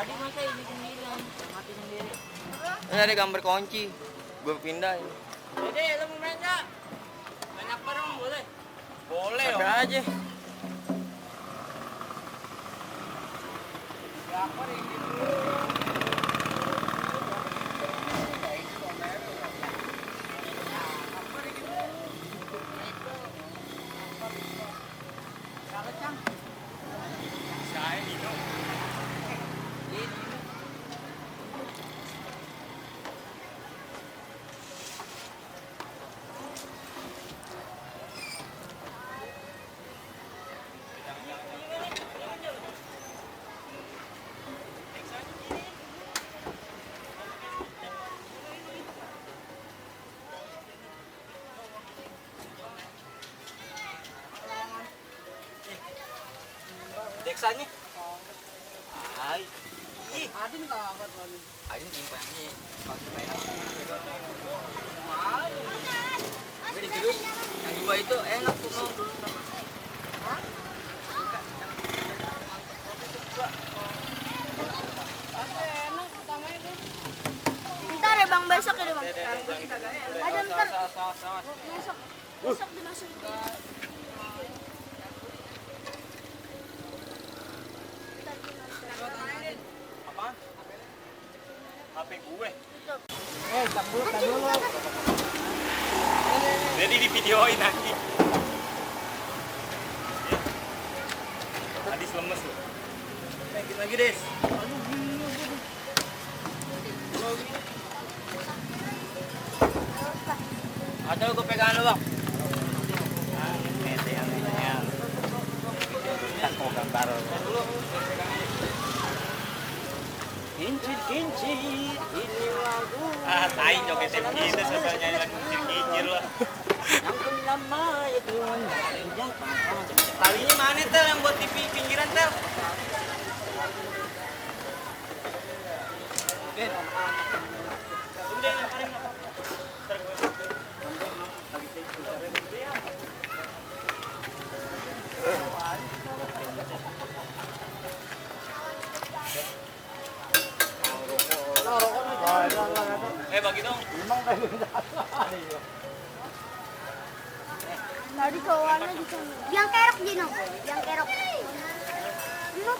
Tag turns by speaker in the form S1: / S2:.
S1: Tadi masa ini 9, mati sendiri.
S2: Ini ada gambar kunci. Gue pindahin.
S1: Dede, lu mau main nggak? Main apa dong, boleh?
S2: Boleh dong. Ada aja.
S1: Berapa nih?
S2: Deksanya. Ay. Ih,
S1: Adin kabat lagi.
S2: ayun timpangnya. Ini jeruk. Yang dua itu enak tuh mau.
S3: Ntar ya bang, besok ya bang. Ada ntar besok. Besok dimasukin.
S2: Apaan? HP gue.
S1: Tak dulu.
S2: Jadi di videoin nanti. Adis lemes loh. Naikin lagi, Des. Ada gue pegang lo, Bang. Ente yang ini. Tak mau gambar.
S1: Kincir, ini lagu.
S2: Ah, tai jogetnya begitu sebenarnya lagu kincir lo.
S1: Yang lama itu.
S2: Talinya mana tel yang buat TV pinggiran tel? Udah ngapain apa? Bagi dong.
S3: Tadi kawannya di sana. Yang kerok Gino, yang kerok. Gino,